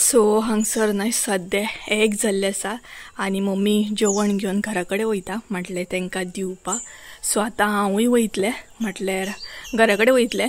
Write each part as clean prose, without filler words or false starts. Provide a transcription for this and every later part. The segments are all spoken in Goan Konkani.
सो हांगसर न्हय सद्या एक जाल्लें आसा आनी मम्मी जेवण घेवन घरा कडेन वयता म्हटलें तांकां दिवपाक. सो आतां हांवूय वयतलें म्हटल्यार घरा कडेन वयतलें.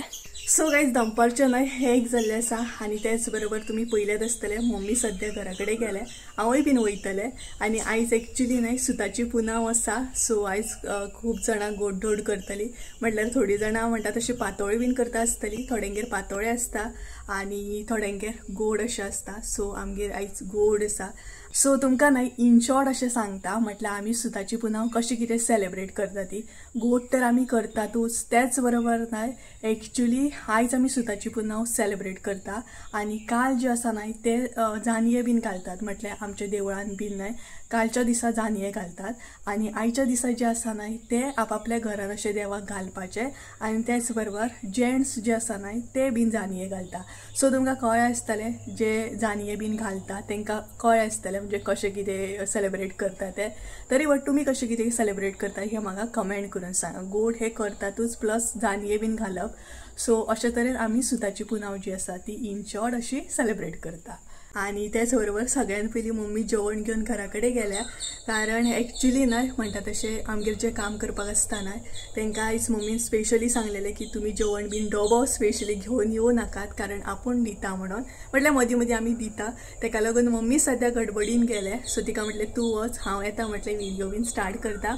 सो गायज दनपारचें न्हय हें एक जाल्लें आसा आनी तेच बरोबर तुमी पयलेंच आसतलें मम्मी सद्या घरा कडेन गेले, हांवूय बीन वयतलें. आनी आयज एक्चुली न्हय सुताची पुनाव आसा. सो आयज खूब जाणां गोडधोड करतली, म्हटल्यार थोडीं जाणां म्हणटा तशी पातोळी बीन करता आसतली. थोड्यांगेर पातोळे आसता आनी थोड्यांगेर गोड अशें आसता. सो आमगेर आयज गोड आसा. सो तुमकां न्हय इन शॉर्ट अशें सांगता म्हटल्यार आमी सुताची पुनाव कशें कितें सेलेब्रेट करता ती. गोड तर आमी करतातूच, तेच बरोबर न्हय एक्चुली आयज आमी सुताची पुनाव सेलेब्रेट करता. आनी काल जे आसा न्हय ते जानये बीन घालतात, म्हटल्यार आमच्या देवळान बीन न्हय कालच्या दिसा जानये घालतात. आनी आयच्या दिसा जे आसा न्हय ते आपापल्या घरान अशें देवाक घालपाचें आनी तेच बरोबर जेंट्स जे आसा न्हय ते बीन जानये घालता. सो तुमकां कळ्ळें आसतलें जे जानये बीन घालता तांकां कळ्ळें आसतलें म्हणजे कशें कितें सेलेब्रेट करता ते. तरी बट तुमी कशें कितें सेलेब्रेट करता हें म्हाका कमेंट करून सांगा. गोड हे करतातूच प्लस जानये बीन घालप. सो अशे तरेन आमी सुताची पुनाव जी आसा ती इन शॉर्ट अशी सेलेब्रेट करता. आनी तेच बरोबर सगळ्यान पयलीं मम्मी जेवण घेवन घरा कडेन गेल्या, कारण एक्चुली न्हय म्हणटा तशें आमगेर जें काम करपाक आसता न्हय तांकां आयज मम्मीन स्पेशली सांगलेलें की तुमी जेवण बीन डबो स्पेशली घेवन येवं नाकात, कारण आपूण दिता म्हणून. म्हटल्यार मदीं मदीं आमी दिता, ताका लागून मम्मी सद्या गडबडीन गेले. सो तिका म्हटलें तूं वच, हांव येता म्हटलें व्हिडियो बीन स्टार्ट करता.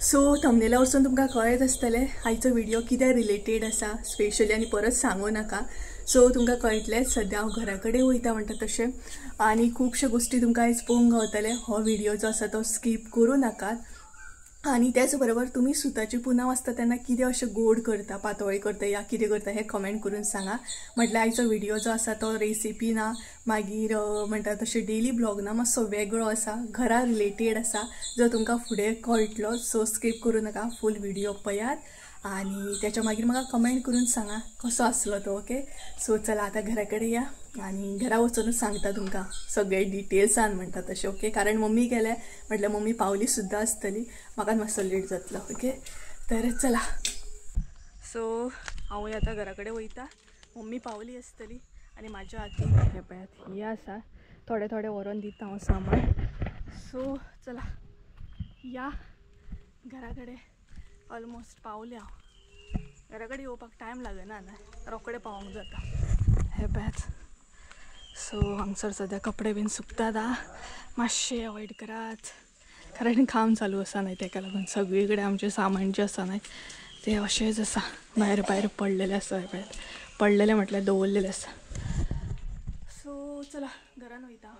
सो थंबनेला वचून तुमकां कळत आसतलें आयचो व्हिडियो कित्या रिलेटेड आसा स्पेशली, आनी परत सांगू नाका. सो तुमकां कळटलें सद्या हांव घरा कडेन वयता म्हणटा तशें आनी खुबश्यो गोश्टी तुमकां आयज पळोवंक गावतले. हो व्हिडियो जो आसा तो स्कीप करूं नाकात. आनी तेच बरोबर तुमी सुताची पुनाव आसता तेन्ना कितें अशें गोड करता, पातोळी करता या कितें करता हें कमेंट करून सांगा. म्हटल्यार आयचो व्हिडियो जो आसा तो रेसिपी ना, मागीर म्हणटा तशें डेली ब्लॉग ना, मातसो वेगळो आसा, घरा रिलेटेड आसा, जो तुमकां फुडें कळटलो. सो स्कीप करूं नाका, फूल व्हिडियो पळयात आनी त्याच्या मागीर म्हाका कमेंट करून सांगा कसो आसलो तो. ओके, सो चला आतां घरा कडेन या आनी घरा वचूनच सांगता तुमकां सगळे डिटेल्सान म्हणटा तशें. ओके, कारण मम्मी गेले म्हटल्यार मम्मी पावली सुद्दां आसतली, म्हाका मातसो लेट जातलो. ओके, तर चला. सो हांवूय आतां घरा कडेन वयता, मम्मी पावली आसतली आनी म्हाज्या हातीन हें पळयात हें आसा, थोडे थोडे व्हरोन दिता हांव सामान. सो चला या घरा कडेन, ऑलमोस्ट पावले हांव. घरा कडेन येवपाक टायम लागना न्हय, रोखडें पावोंक जाता. हें पळयात. सो हांगसर सद्या कपडे बीन सुकतात आं, मातशें अवॉयड करात कारण काम चालू आसा न्हय तेका लागून सगळी कडेन आमचें सामान जें आसा न्हय तें अशेंच आसा, भायर भायर पडलेलें आसा. हें पळयात, पडलेलें म्हटल्यार दवरलेलें आसा. सो चला घरान वयता.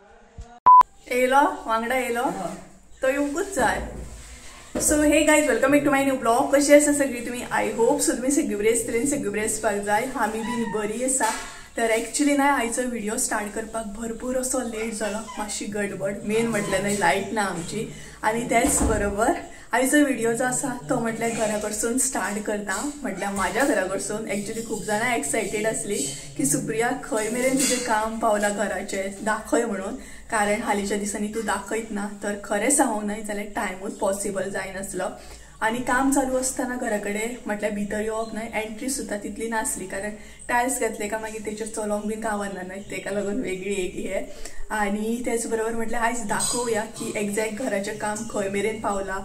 येयलो वांगडा येयलो तो येवंकूच जाय. So hey guys, welcome back to my new blog. कशी आसा सगळी तुमी? I hope so तुमी सगळी बरी आसतली आनी सगळी बरी आसपाक जाय. आमी बीन बरी आसा. तर एक्चुली न्हय आयचो व्हिडियो स्टार्ट करपाक भरपूर असो लेट जालो, मातशी गडबड. मेन म्हटल्यार न्हय लायट ना आमची. आनी तेच बरोबर आयचो व्हिडियो जो आसा तो म्हटल्यार घरा कडसून स्टार्ट करता, म्हटल्यार म्हाज्या घरा कडसून. एक्चुली खूब जाणां एक्सायटेड आसली की सुप्रिया खंय मेरेन तुजें काम पावलां घराचें दाखय म्हणून, कारण हालींच्या दिसांनी तूं दाखयत ना. तर खरें सांगूंक न्हय जाल्यार टायमूच पॉसिबल जायनासलो आनी काम चालू आसतना घरा कडेन म्हटल्यार भितर येवप न्हय, एंट्री सुद्दां तितली नासली, कारण टायल्स घातले काय मागीर तेचेर चलोंक बीन गावना न्हय, तेका लागून वेगळी एक हें. आनी तेच बरोबर म्हटल्यार आयज दाखोवया की एग्जॅक्ट घराचें काम खंय मेरेन पावलां,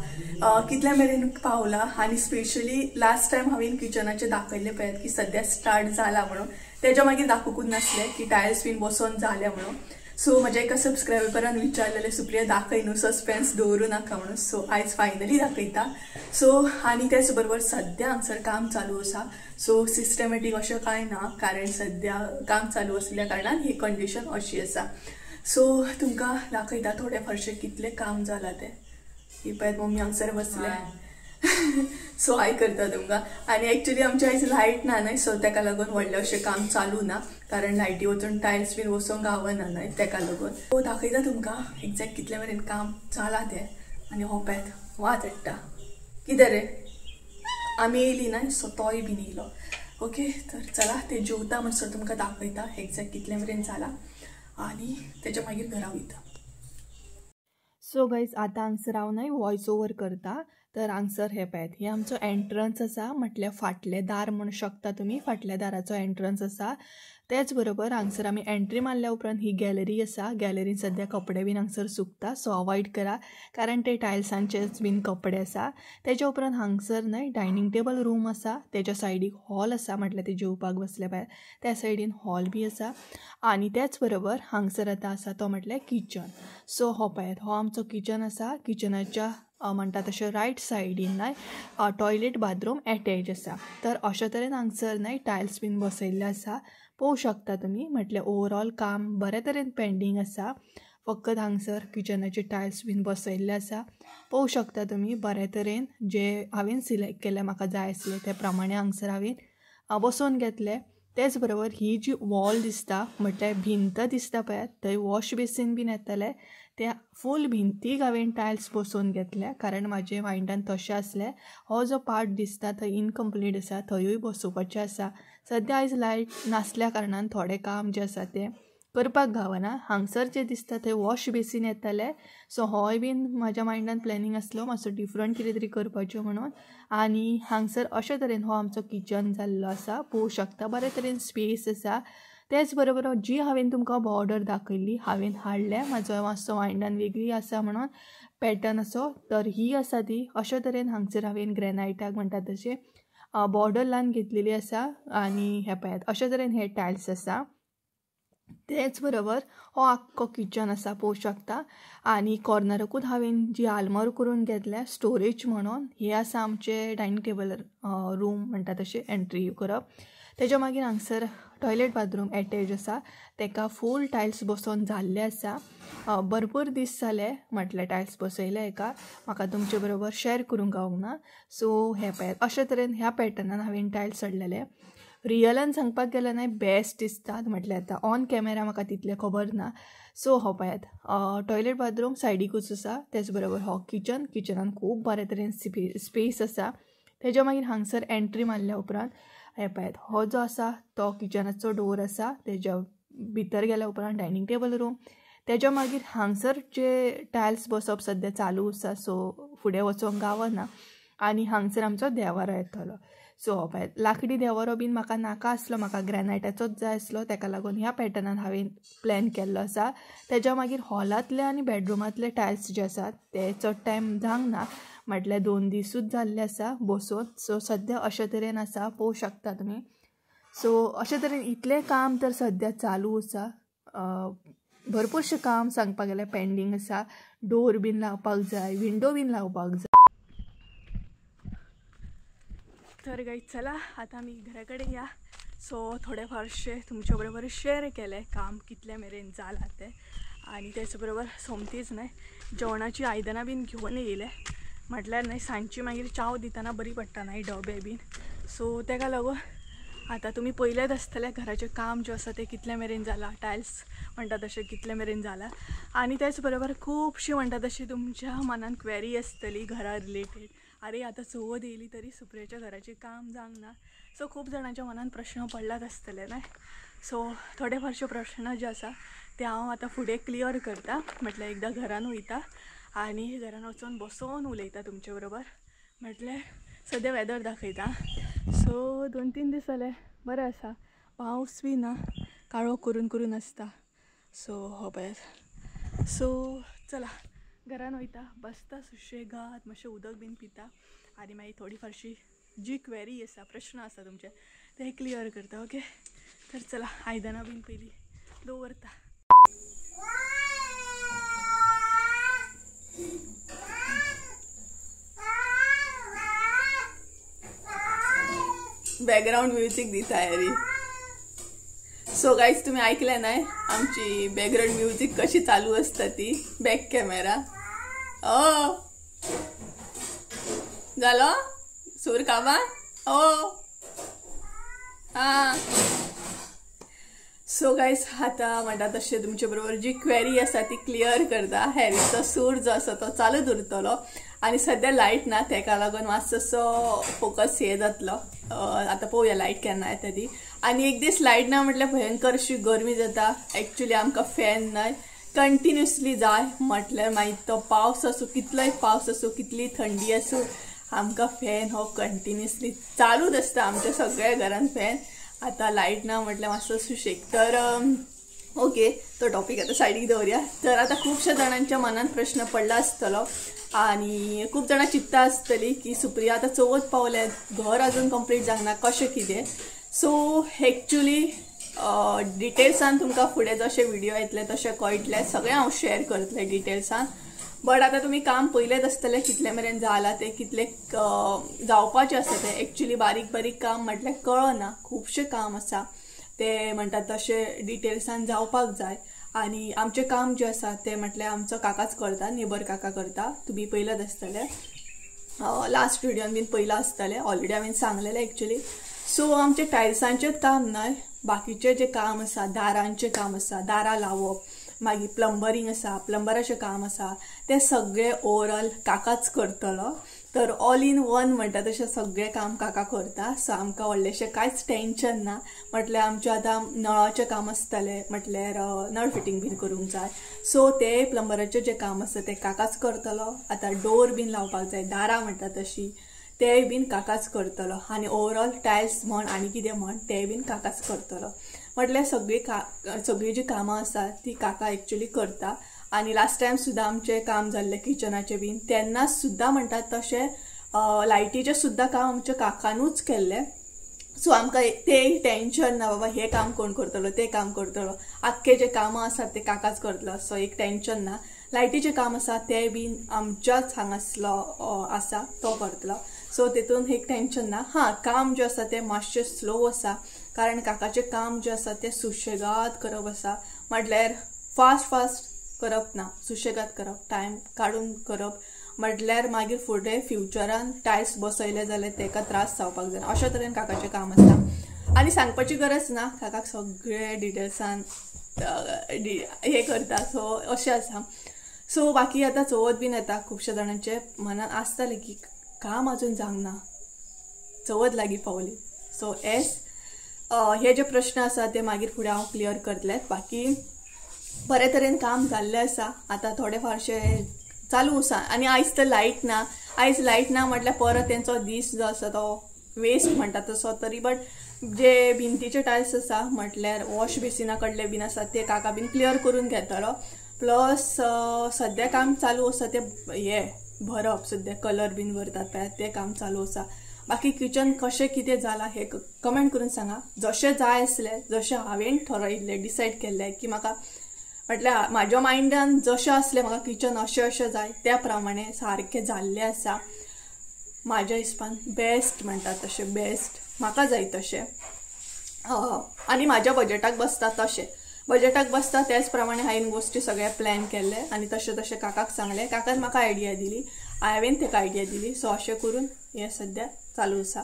कितल्या मेरेन पावलां. आनी स्पेशली लास्ट टायम हांवें किचनाचें दाखयल्लें पळयात की सद्या स्टार्ट जाला म्हणून, तेज्या मागीर दाखोवंकूच नासलें की टायल्स बीन बसोन जाल्या म्हणून. सो म्हज्या एका सबस्क्रायबरान विचारलेलें सुप्रिया दाखय न्हू, सस्पेन्स दवरूं नाका म्हणून. सो आयज फायनली दाखयता. सो आनी तेच बरोबर सद्या हांगसर काम चालू आसा. सो सिस्टमॅटीक अशें कांय ना, कारण सद्या काम चालू आसल्या कारणान ही कंडिशन अशी आसा. सो तुमकां दाखयता थोडे फारशें कितलें काम जालां तें. ही पळयात मम्मी हांगसर बसले. सो हाय करता तुमकां. आनी एक्चुली आमच्या आयज लायट ना न्हय, सो तेका लागून व्हडलें अशें काम चालू ना, कारण लायटी वचून टायल्स बीन वचोंक गावना न्हय, तेका लागून. सो दाखयता तुमकां एग्जॅक्ट कितले मेरेन काम जालां तें. आनी हो पळयात वाज हाडटा कितें रे, आमी येयली न्हय, सो तोय बीन येयलो. ओके, तर चला ते जेवता म्हणसर तुमकां दाखयता एग्जॅक्ट कितले मेरेन जालां आनी तेच्या मागीर घरा वयता. सो गायज आतां हांगसर हांव न्हय वॉयस ओवर करता, तर हांगसर हे पळयात, हे आमचो एंट्रन्स आसा, म्हटल्यार फाटलें दार म्हणू शकता तुमी, फाटल्या दाराचो एंट्रन्स आसा. तेच बरोबर हांगसर आमी एंट्री मारल्या उपरांत ही गॅलरी आसा. गॅलरीन सद्या कपडे बीन हांगसर सुकता, सो अवॉयड करा कारण ते टायल्सांचेच बीन कपडे आसा. तेच्या उपरांत हांगसर न्हय डायनींग टेबल रूम आसा, तेच्या सायडीक हॉल आसा, म्हटल्यार ते जेवपाक बसले पळय त्या सायडीन हॉल बी आसा. आनी तेच बरोबर हांगसर आतां आसा तो म्हटल्यार किचन. सो हो पळयात, हो आमचो किचन आसा. किचनाच्या म्हणटा तशें रायट सायडीन न्हय टॉयलेट बाथरूम एटॅच आसा. तर अशे तरेन हांगसर न्हय टायल्स बीन बसयल्ले आसा, पळोवंक शकता तुमी. म्हटल्यार ओवरऑल काम बरे तरेन पेंडींग आसा. फकत हांगसर किचनाचे टायल्स बीन बसयल्ले आसा, पळोवंक शकता तुमी. बरे तरेन जे हांवें सिलेक्ट केले म्हाका जाय आसले ते प्रमाणे हांगसर हांवें बसोवन घेतले. तेच बरोबर ही जी वॉल दिसता म्हटल्यार भिंत दिसता पळयात, थंय वॉश बेसीन बीन येतलें. त्या फूल भिंतीक हांवें टायल्स बसोवन घेतल्या कारण म्हाजे मायंडान तशें आसलें. हो जो पार्ट दिसता थंय इनकम्प्लीट आसा, थंयूय बसोवपाचें आसा. सद्या आयज लायट नासल्या कारणान थोडें काम जें आसा तें करपाक गावना. हांगसर जें दिसता थंय वॉश बेसीन येतलें. सो होय बीन म्हाज्या मायंडान प्लॅनिंग आसलो मातसो डिफरंट कितें तरी करपाचें म्हणून. आनी हांगसर अशे तरेन हो आमचो किचन जाल्लो आसा, पळोवंक शकता बरे तरेन स्पेस आसा. तेच बरोबर जी हांवें तुमकां बॉर्डर दाखयल्ली हांवें हाडल्या, म्हाजो मातसो मायंडान वेगळी आसा म्हणून पॅटर्न असो, तर ही आसा ती. अशे तरेन हांगसर हांवें ग्रेनायटाक म्हणटा तशें बॉर्डर लावन घेतलेली आसा. आनी हे पळयात अशे तरेन हे टायल्स आसा. तेच बरोबर हो आख्खो किचन आसा, पळोवंक शकता. आनी कॉर्नराकूच हांवें जी आलमार करून घेतल्या स्टोरेज म्हणून. हे आसा आमचे डायनींग टेबल रूम म्हणटा तशें एंट्री करप. तेच्या मागीर हांगसर टॉयलेट बाथरूम एटॅच आसा, तेका फूल टायल्स बसोवन जाल्ले आसा. भरपूर दीस जाले म्हटल्यार टायल्स बसयले हेका, म्हाका तुमचे बरोबर शेर करूंक गावूंक ना. सो हे पळयात अशे तरेन ह्या पॅटर्नान हांवें टायल्स हाडलेले. रियलान सांगपाक गेल्यार न्हय बेस्ट दिसतात, म्हटल्यार आतां ऑन कॅमेरा म्हाका तितलें खबर ना. सो हो पळयात टॉयलेट बाथरूम सायडीकूच आसा. तेच बरोबर हो किचन, किचनान खूब बरे तरेन स्पेस आसा. तेच्या मागीर हांगसर एंट्री मारल्या उपरांत हे पळयात हो जो आसा तो किचनाचो डोर आसा. तेज्या भितर गेल्या उपरांत डायनींग टेबल रूम. तेच्या मागीर हांगसर जे टायल्स बसप सद्या चालू आसा, सो फुडें वचोंक गावना. आनी हांगसर आमचो देवारो येतलो. सो हो पळयात लाकडी देवारो बीन म्हाका नाका आसलो, म्हाका ग्रेनायटाचोच जाय आसलो, तेका लागून ह्या पॅटर्नान हांवें प्लॅन केल्लो आसा. तेच्या मागीर हॉलांतले आनी बेडरुमांतले टायल्स जे आसात ते चड टायम जावंक ना, म्हटल्यार 2 दिसूच जाल्ले आसा बसोवन. सो सद्या अशे तरेन आसा, पळोवंक शकता तुमी. सो अशे तरेन इतलें काम तर सद्या चालू आसा. भरपूरशें काम सांगपाक गेल्यार पेंडींग आसा. डोर बीन लावपाक जाय, विंडो बीन लावपाक जाय. तर गाईज चला आता आमी घरा कडेन या. सो थोडे फारशे तुमच्या बरोबर शेअर केलें काम कितले मेरेन जालां तें. आनी तेच बरोबर सोमतीच न्हय जेवणाची आयदनां बीन घेवन येयले, म्हटल्यार न्हय सांजची मागीर चाव दितना बरी पडटा न्हय डबे बीन. सो तेका लागून आतां तुमी पयलेच आसतलें घराचें काम जें आसा तें कितले मेरेन जालां, टायल्स म्हणटा तशें कितले मेरेन जालां. आनी तेच बरोबर खुबशी म्हणटा तशी तुमच्या मनान क्वेरी आसतली घरा रिलेटेड, अरे आतां चवथ येयली तरी सुप्रियाच्या घराचें काम जावंक ना. सो खूब जाणांच्या मनान प्रश्न पडलाच आसतले न्हय. सो थोडे फारशे प्रश्न जे आसा ते हांव आतां फुडें क्लियर करता, म्हटल्यार एकदां घरान वयता आनी घरान वचून बसोन उलयता तुमचे बरोबर. म्हटल्यार सद्या वेदर दाखयता. सो 2-3 दीस जाले बरें आसा, पावस बी ना, काळो करून करून आसता. सो हो पळयात. सो चला घरान वयता, बसता सुशेगाद, मातशें उदक बीन पिता आनी मागीर थोडी फारशी जी क्वेरी आसा, प्रश्न आसा तुमचे ते क्लियर करता. ओके, तर चला आयदनां बीन पयलीं दवरता. बॅकग्रावंड म्युझिक दिता हॅरी. सो गायज तुम्ही ऐकले नाही आमची बॅकग्रावंड म्युझिक कशी चालू असता ती, बॅक कॅमेरा. ओ झालो सूर कामा ओ हां. सो गायज आता म्हणटा तशें तुमचे बरोबर जी क्वेरी आसा ती क्लियर करता. हॅरीचो सूर जो आसा तो चालूच उरतलो आनी सद्या लायट ना तेका लागून मातसो फोकस हे जातलो. आतां पळोवया लायट केन्ना येता ती. आनी एक दीस लायट ना म्हटल्यार भयंकर अशी गरमी जाता. एक्चुली आमकां फॅन न्हय कंटिन्युअसली जाय. म्हटल्यार मागीर तो पावस आसूं, कितलोय पावस आसूं, कितली थंडी आसूं, आमकां फॅन हो कंटिन्युअसली चालूच आसता आमच्या सगळ्या घरान फॅन. आतां लायट ना म्हटल्यार मातसो सुशेग. तर ओके, तो टॉपीक आतां सायडीक दवरया. तर आतां खुबश्या जाणांच्या मनान प्रश्न पडला आसतलो आनी खूब जाणां चिंत्ता आसतली की सुप्रिया आतां चवथ पावल्या, घर अजून कंप्लीट जावंक ना, कशें कितें. सो एक्चुली डिटेल्सान तुमकां फुडें जशे व्हिडिओ येतले तशें कळटलें, सगळें हांव शेअर करतलें डिटेल्सान. बट आतां तुमी काम पयलेंच आसतलें कितले मेरेन जालां तें, कितले जावपाचें आसा तें. एक्चुली बारीक बारीक काम म्हटल्यार कळना, खुबशें काम आसा ते म्हणटात तशें डिटेल्सान जावपाक जाय. आनी आमचें काम जें आसा तें म्हटल्यार आमचो काकाच करता, नेबर काका करता, तुमी पयलेंच आसतलें, लास्ट व्हिडियोन बीन पयलां आसतलें, ऑलरेडी हांवें सांगलेलें एक्चुली. सो आमचें टायल्सांचेंच काम न्हय, बाकीचें जें काम आसा, दारांचें काम आसा, दारां लावप, मागीर प्लंबरींग आसा, प्लंबराचें काम आसा, तें सगळें ओवरऑल काकाच करतलो. तर ऑल इन वन म्हणटा तशें सगळें काम काका करता. सो आमकां व्हडलेंशें कांयच टेंशन ना. म्हटल्यार आमचें आतां नळाचें काम आसतलें, म्हटल्यार नळ फिटींग बीन करूंक जाय, सो तें प्लंबराचें जें काम आसा तें काकाच करतलो. आतां डोर बीन लावपाक जाय, दारां म्हणटा तशी, तेंय बीन काकाच करतलो. आनी ओवरऑल टायल्स म्हण आनी कितें म्हण तेंय बीन काकाच करतलो. म्हटल्यार सगळीं जीं कामां आसा ती काका एक्चुली करता. आनी लास्ट टायम सुद्दां आमचें काम जाल्लें किचनाचें बीन, तेन्ना सुद्दां म्हणटात तशें लायटीचें सुद्दां काम आमच्या काकानूच केल्लें. सो आमकां तें टेंशन ना बाबा हें काम कोण करतलो, तें काम करतलो, आख्खे जे कामां आसात ते काकाच करतलो, सो एक टेंशन ना. लायटीचें काम आसा तें बीन आमच्याच हांगासलो आसा तो करतलो, सो तेतून एक टेंशन ना. हां, काम जें आसा तें मातशें स्लो आसा, कारण काकाचें काम जें आसा तें सुशेगाद करप आसा, म्हटल्यार फास्ट फास्ट करप ना, सुशेगाद करप, टायम काडून करप. म्हटल्यार मागीर फुडें फ्युचरान टायल्स बसयले जाल्यार तेका त्रास जावपाक जायना, अशा तरेन काकाचें काम आसता. आनी सांगपाची गरज ना, काकाक सगळे डिटेल्सान हें करता, सो अशें आसा. सो बाकी आतां चवथ बीन येता, खुबश्या जाणांचे मनान आसतालें की काम अजून जावंक ना, चवथ लागीं पावली. सो एस हे जे प्रश्न आसा ते मागीर फुडें हांव क्लियर करतलें. बाकी बरे तरेन काम जाल्लें आसा, आतां थोडे फारशे चालू आसा. आनी आयज तर लायट ना, आयज लायट ना म्हटल्यार परत तेंचो दीस जो आसा तो वेस्ट म्हणटा तसो तरी. बट जे भिंतीचे टायल्स आसा म्हटल्यार वॉश बेसिना कडले बीन आसा ते काका बीन क्लियर करून घेतलो. प्लस सद्या काम चालू आसा ते हे भरप, सद्या कलर बीन भरतात पळय तें काम चालू आसा. बाकी किचन कशें कितें जालां हें कमेंट करून सांगा. जशें जाय आसलें, जशें हांवें ठरयिल्लें, डिसायड केल्लें की म्हाका म्हटल्यार म्हाज्या मायंडान जशें आसलें म्हाका किचन अशें अशें जाय त्या प्रमाणे सारकें जाल्लें आसा. म्हाज्या हिसपान बेस्ट म्हणटा तशें, बेस्ट म्हाका जाय तशें, आनी म्हाज्या बजटाक बसता तशें, बजटाक बसता त्याच प्रमाणे हांवें गोश्टी सगळें प्लॅन केल्लें आनी तशें तशें काकाक सांगलें, काकान म्हाका आयडिया दिली, हांवें तेका आयडिया दिली. सो अशें करून हें सद्या चालू आसा.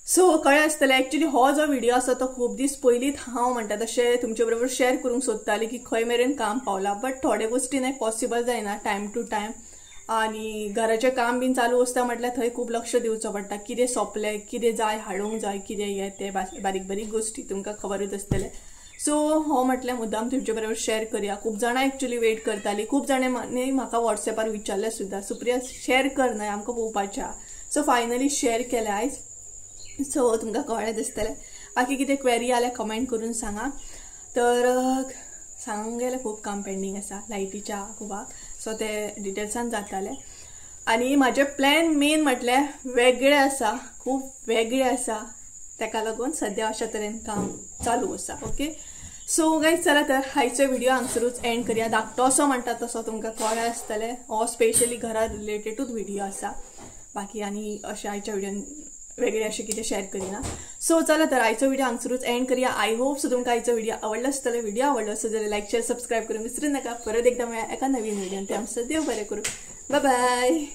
सो कळ्ळें आसतलें. एक्चुली हो जो व्हिडिओ आसा तो खूब दीस पयलींच हांव म्हणटा तशें तुमचे बरोबर शेअर करूंक सोदतालें की खंय मेरेन काम पावलां, बट थोडे गोश्टी न्हय पॉसिबल जायना टायम टू टायम. आनी घराचें काम बीन चालू आसता म्हटल्यार थंय खूब लक्ष दिवचो पडटा, कितें सोंपलें, कितें जाय हाडूंक जाय, कितें हें तें बारीक बारीक गोश्टी तुमकां खबरूच आसतलें. सो हो म्हटल्यार मुद्दाम तुमचे बरोबर शेअर करया. खूब जाणां एक्चुली वेट करतालीं, खूब जाणांनी म्हाका वॉट्सॅपार विचारलें सुद्दां, सुप्रिया शेअर कर न्हय आमकां पळोवपाचें. सो फायनली शेअर केलें आयज, सो तुमकां कळ्ळें दिसतलें. बाकी कितें क्वेरी जाल्यार कमेंट करून सांगा. तर सांगूंक गेल्यार खूब काम पेंडींग आसा लायटीच्या खुबाक, सो ते डिटेल्सान जाताले. आनी म्हाजे प्लॅन मेन म्हटल्यार वेगळे आसा, खूब वेगळे आसा, तेका लागून सद्या अशा तरेन काम चालू आसा. ओके, सो गायज चला तर आयचो व्हिडिओ हांगसरूच एंड करया. धाकटो असो म्हणटा तसो तुमकां कळ्ळें आसतलें, हो स्पेशली घरा रिलेटेडूच व्हिडिओ आसा. बाकी आनी अशें आयच्या व्हिडियोन वेगळे अशें कितें शेअर करिना. सो चला तर आयचो व्हिडिओ हांगसरूच एंड करया. I hope so तुमकां आयचो व्हिडिओ आवडलो आसतलो. व्हिडिओ आवडलो आसत जाल्यार लायक शेअर सबस्क्रायब करूंक विसरू नाका. परत एकदा मेळया एका नवीन व्हिडियोन. ते आमचो देव बरें करूं. बाय बाय.